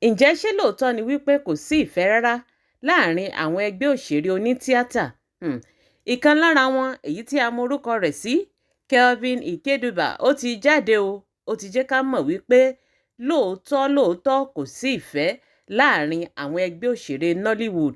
Ǹjẹ́ ṣé lóòótọ́ ni wípé kò sí ìfẹ́ rárá láàrin àwọn ẹgbẹ́ òṣèré onítíátà? Ìkan lára wọn, èyí tí a mọ orúkọ rẹ̀ sí Kelvin Ikeduba, ó ti jáde o. Ó ti jẹ́ ká mọ̀ wípé lóòótọ́ lóòótọ́ kò sí ìfẹ́ láàrin àwọn ẹgbẹ́ òṣèré Nollywood.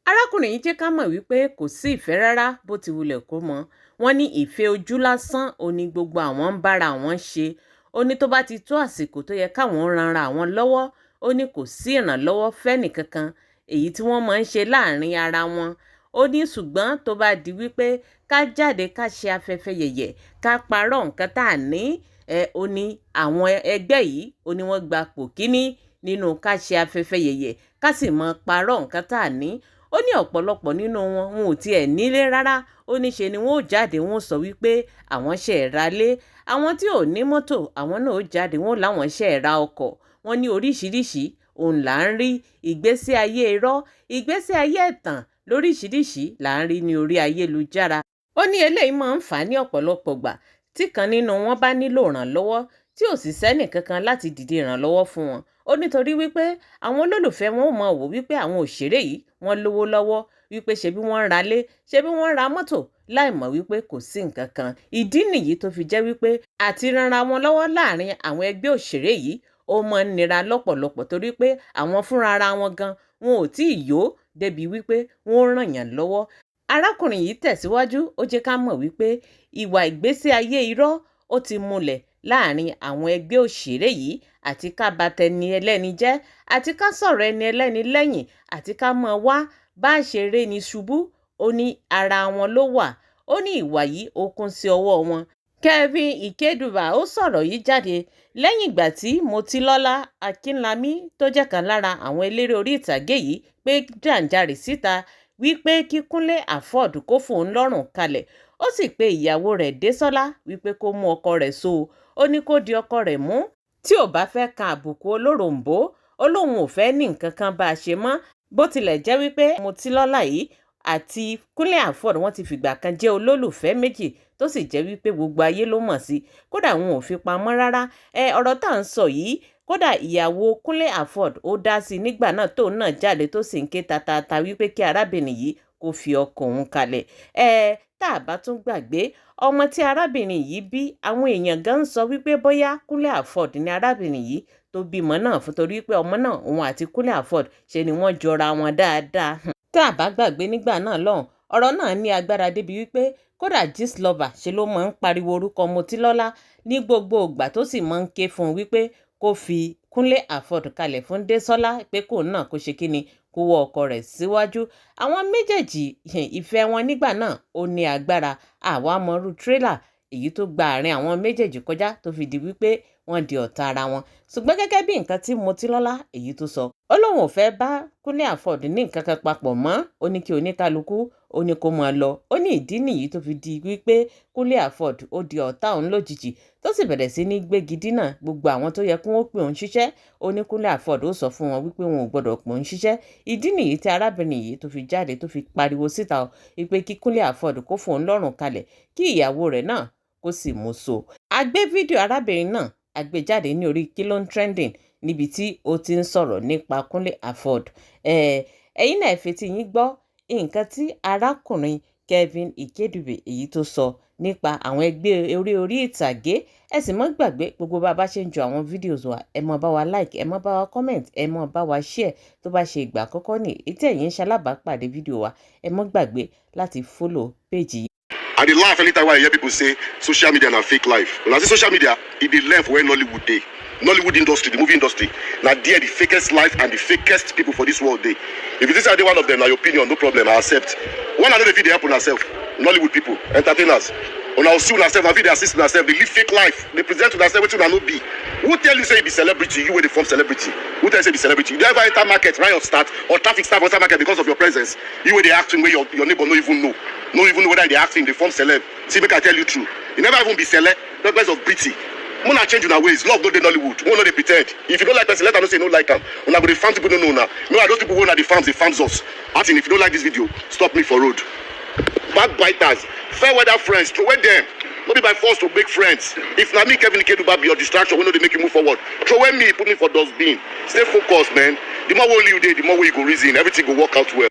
Arákùnrin yìí jẹ́ ká mọ̀ wípé kò sí ìfẹ́ rárá bó ti wulẹ̀ kó mọ. Wọ́n ní ìfẹ́ ojú lásán ò ní gbogbo àwọn ń bára àwọn ṣe. Ó ní tó bá ti tó àsìkò tó yẹ káwọn ranra àwọn lọ́wọ́, ó ní kò sí ìrànlọ́wọ́ fẹ́nìkankan èyí tí wọ́n máa ń ṣe láàrin ara wọn. Ó ní ṣùgbọ́n tó bá di wípé ká jáde, ká ṣe afẹ́fẹ́ yẹ̀yẹ̀, ká parọ́ nǹkan tá à ní ẹ, ó ní àwọn ẹgbẹ́ yìí, ó ní wọ́n gba pò kíní nínú ká ṣe afẹ́fẹ́ yẹ̀yẹ̀, ká sì mọ parọ́ nǹkan tá à ní. Ó ní ọ̀pọ̀lọpọ̀ nínú wọn, wọn ò tiẹ̀ nílé rárá. Ó ní ṣe ni wọ́n ó jáde, wọ́n sọ wípé àwọn ṣe é ra lé. Àwọn tí ò ní mọ́tò, àwọn náà ó jáde, wọ́n láwọn ṣe é ra ọkọ̀. Wọ́n ní oríṣiríṣi òun là ń rí. Ìgbésí ayé irọ́, ìgbésí ayé ẹ̀tàn lóríṣiríṣi là ń rí ní orí ayélujára. Ó ní eléyìí máa ń fà á ní ọ̀pọ̀lọpọ̀ gbà tí kan nínú wọn bá nílò ìrànlọ́wọ́, tí ò sì sẹ́nì kankan láti dìde ìrànlọ́wọ́ fún wọn. Ó nítorí wípé àwọn olólùfẹ́ wọn ò mọ̀ wò wípé àwọn òṣèré yìí, wọ́n lówó lọ́wọ́, wípé ṣe bí wọ́n ń ra lé, ṣe bí wọ́n ń ra mọ́tò, láì mọ̀ wípé kò sí nǹkan kan. Ìdí nìyí tó fi jẹ́ wípé àti ranra wọn lọ́wọ́ láàrin àwọn ẹgbẹ́ òṣèré yìí, ó máa ń nira lọ́pọ̀lọpọ̀, torí pé àwọn fúnra ara wọn gan, wọn ò tí ì yó débi wípé wọ́n ràn yàn lọ́wọ́. Arákùnrin yìí tẹ̀síwájú, ó jẹ́ ká mọ̀ wípé ìwà ìgbésí ayé irọ́, ó ti múlẹ̀ láàrin àwọn ẹgbẹ́ òṣèré yìí, àti ká bà tẹni ẹlẹ́ni jẹ́, àti ká sọ̀rọ̀ ẹni ẹlẹ́ni lẹ́yìn, àti ká mọ̀ wá bá ṣe ré ni ṣubú. Ó ní ara wọn ló wà. Ó ní ìwà yìí, ó kún sí ọwọ́ wọn. Kelvin Ikeduba, ó sọ̀rọ̀ yìí jáde lẹ́yìn ìgbà tí Motilọ́lá Akínlámí, tó jẹ́ kan lára àwọn eléré orí ìtàgé yìí, pé gbàǹjarè síta wípé kí Kúnlé Afod kó fóun lọ́rùn kalẹ̀. Ó sì pe ìyàwó rẹ̀ Désọ́lá wípé kó mú ọkọ rẹ̀ so. Ó ní kó di ọkọ rẹ̀ mú tí ò bá fẹ́ kan àbùkù olóròǹbó. Ó lóun ò fẹ́ ní nǹkan kan bá a ṣe mọ́, bó tilẹ̀ jẹ́ wípé Motilọ́lá yìí àti Kúnlé Afod, wọ́n ti fìgbà kan jẹ́ olólùfẹ́ méjì, tó sì jẹ́ wípé gbogbo ayé ló mọ̀ sí. Kódà wọn ò fi pamọ́ rárá. Ẹ ọ̀rọ̀ tá à ń sọ yìí, kódà ìyàwó Kúnlé Afod, ó dá sí i nígbà náà, tóun náà jáde, tó sì ń ké tatata wípé kí arábìnrin yìí kó fi ọkọ òun kalẹ̀. Ẹ tá a bá tún gbàgbé ọmọ tí arábìnrin yìí bí, àwọn èèyàn gan ń sọ wípé bóyá Kúnlé Afod ní arábìnrin yìí tó bímọ náà fún, torí pé ọmọ náà, òun àti Kúnlé Afod, ṣe ni wọ́n jọra wọn dáadáa. Tá a bá gbàgbé nígbà náà lọ́hùn, ọ̀rọ̀ náà ní agbára débi wípé kódà Gistlover, ṣe ló máa ń pariwo orúkọ Motilọ́lá ní gbogbo ìgbà, tó sì máa ń ké fún un wípé kó fi Kúnlé Afod kalẹ̀ fún Désọ́lá, pé kóun náà kó ṣe kíni, kó wọ ọkọ rẹ̀ síwájú. Àwọn méjèèjì, ìfẹ́ wọn nígbà náà, ó ní agbára. Àwa mọrú tírélà èyí tó gba àárín àwọn méjèèjì kọjá tó fi di wípé wọ́n di ọ̀tá ara wọn. Ṣùgbọ́n gẹ́gẹ́ bí nǹkan tí Motilọ́lá èyí tó sọ, ó lóun ò fẹ́ bá Kúnlé Afod ní nǹkan kan papọ̀ mọ́. Ó ní kí oníkálukú, ó ní kó máa lọ. Ó ní ìdí nìyí tó fi di wípé Kúnlé Afod, ó di ọ̀tá òun lójijì, tó sì bẹ̀rẹ̀ sí ní gbégi dínà gbogbo àwọn tó yẹ kí wọ́n pè òun ṣiṣẹ́. Ó ní Kúnlé Afod, ó sọ fún wọn wípé wọn ò gbọ́dọ̀ pè òun ṣiṣẹ́. Ìdí nìyí tí arábìnrin yìí tó fi jáde, tó fi pariwo síta wípé kí Kúnlé Afod kó fóun lọ́rùn kalẹ̀, kí ìyàwó rẹ̀ náà kó sì mú so. A gbé fídíò arábìnrin náà, a gbé jáde ní orí Kí Ló ń Trending, níbi tí ó ti ń sọ̀rọ̀ nípa Kúnlé Afod. Ẹ̀yin náà fetí yín gbọ́ nǹkan tí arákùnrin Kelvin Ikedube èyí tó sọ nípa àwọn ẹgbẹ́ orí ìtàgé. Ẹ sì mọ́ gbàgbé, gbogbo bá a bá ṣe ń jọ àwọn videos wa, ẹ mọ́ bá wa like, ẹ mọ́ bá wa comment, ẹ mọ́ bá wa share. Tó bá ṣe ìgbà àkọ́kọ́ ní ètí ẹ̀yin ń ṣalábàápàdé fídíò wa, ẹ mọ́ gbàgbé láti follow page yìí. I dey laugh anytime wey I hear people say social media na fake life. Una see social media, e dey learn for where Nollywood dey. Nollywood industry, the movie industry, na there the fakest life and the fakest people for this world dey. If you think say I dey one of them, na your opinion, no problem, I accept. One, I no dey fit dey help una sef, Nollywood people, entertainers. Una go see una sef, na fit dey assist una sef, dey live fake life, dey present una sef wetin una no be. Who tell you say you be celebrity, you wey dey form celebrity? Who tell you say you be celebrity? You dey ever enter market, riot start, or traffic start for inside market because of your presence? You wey dey acting wey your neighbor no even know. No even know whether you dey acting, dey form celeb. See, make I tell you true. You never even be celeb, talk of beauty. Una change una ways. Love no dey Nollywood. Una no dey pretend. If you don't like person, let am know say you no like am. Una go dey farm people no know una. No, those people wey una dey farms dey farms us. Acting, if you don't like this video, stop me for road. Backbiters, fair weather friends, throw away them. No be by force to make friends. If na me, Kevin Ikeduba, be your distraction wey no dey make you move forward, throway me, put me for dustbin. Stay focused, man. The more wey you dey, the more wey you go reason. Everything go work out well.